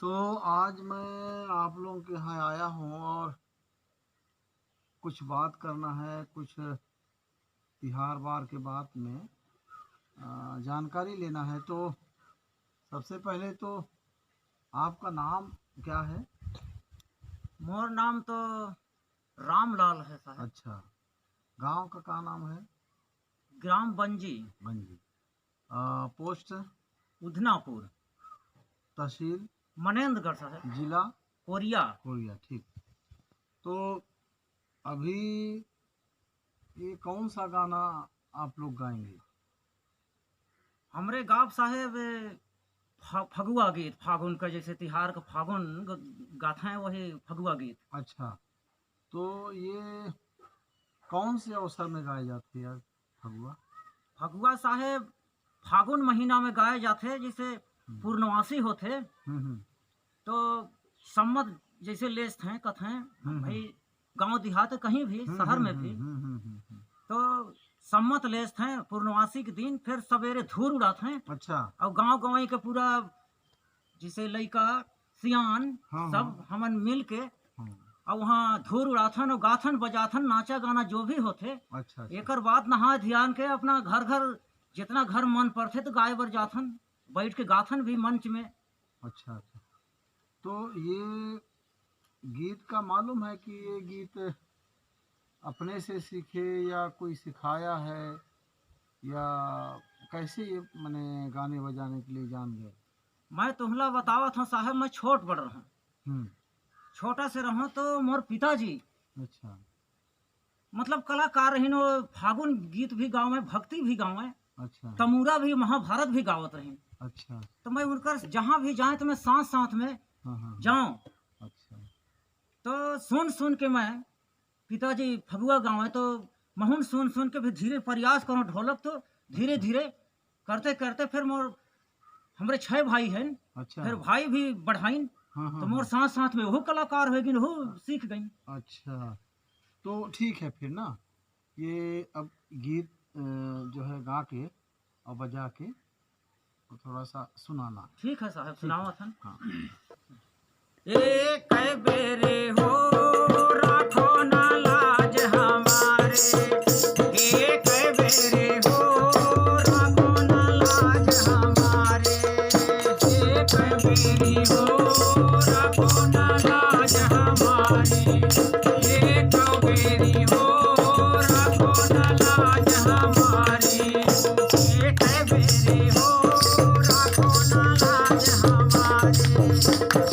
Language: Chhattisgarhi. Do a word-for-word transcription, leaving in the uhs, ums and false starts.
तो आज मैं आप लोगों के यहाँ आया हूँ और कुछ बात करना है, कुछ तिहार बार के बात में अ, जानकारी लेना है। तो सबसे पहले तो आपका नाम क्या है? मोर नाम तो रामलाल है साहब। अच्छा, गांव का क्या नाम है? ग्राम बंजी, बंजी। अ, पोस्ट? उधनापुर। तहसील? मनेंद्रगढ़ साहब। जिला? कोरिया। कोरिया, ठीक। तो अभी ये कौन सा गाना आप लोग गाएंगे? हमरे गाँव साहेब फ- फगुआ गीत, फागुन का, जैसे तिहार का फागुन ग- गाथा है, वही फगुआ गीत। अच्छा, तो ये कौन से अवसर में गाए जाते हैं यार फगुआ? फगुआ साहेब फागुन महीना में गाए जाथे, जैसे पूर्णवासी होथे, हम्म हम्म तो सम्मत जैसे लेस थे कथे, हम्म। भाई गांव देहात कहीं भी, हम्म, शहर में हम्म, भी, हम्म, हम्म, हम्म, हम्म। तो सम्मत लेस थे पूर्णवासी के दिन, फिर सवेरे धूर उड़ाथे अच्छा। और गांव गंवई के पूरा जैसे लइका सियान हाँ, सब हमन मिल के हाँ। और वहाँ धूर उड़ाथन और गाथन बजाथन, नाचा गाना जो भी होथे, अच्छा, अच्छा। एकर बाद नहा ध्यान के अपना घर घर जितना घर मन पड़थे तो गाए बर जाथन, बैठ के गाथन भी मंच में। अच्छा, अच्छा। तो ये गीत का मालूम है कि ये गीत अपने से सीखे या कोई सिखाया है या कैसे ये, माने, गाने बजाने के लिए जान गए? मैं तुहला बतावत हूँ साहब, मैं छोट बड़ रहूँ, हम्म। छोटा से रहूँ तो मोर पिताजी अच्छा। मतलब कलाकार रहिन, वो फागुन गीत भी गावे, भक्ति भी गावे, अच्छा। तमूरा भी, महाभारत भी गावत रहिन। अच्छा। तो मैं उनकर जहाँ भी जाए तो मैं साथ साथ में हाँ, हाँ, हाँ। जाऊँ। अच्छा। तो सुन सुन के मैं, पिताजी फगुआ गावे तो महूँ सुन सुन के भी धीरे प्रयास करूँ ढोलक, तो धीरे धीरे करते करते फिर मोर, हमरे छह भाई हैं, अच्छा। फिर भाई भी बढ़ाइन, हाँ, हाँ, तो मोर हाँ। साथ साथ में वो कलाकार हो गइन, वो सीख गइन। अच्छा, तो ठीक है फिर ना, ये अब गीत अ, जो है गा के और बजा के और थोड़ा सा सुनाना। ठीक है साहब, सुनावत हन। हाँ। एक बेरे हो राखो ना लाज हमारे, एक बेरे हो राखो ना लाज हमारे, एक बेरे हो राखो ना लाज हमारे, एक बेरे हो राखो ना लाज हमारे, एक बेरे हो राखो ना लाज हमारे।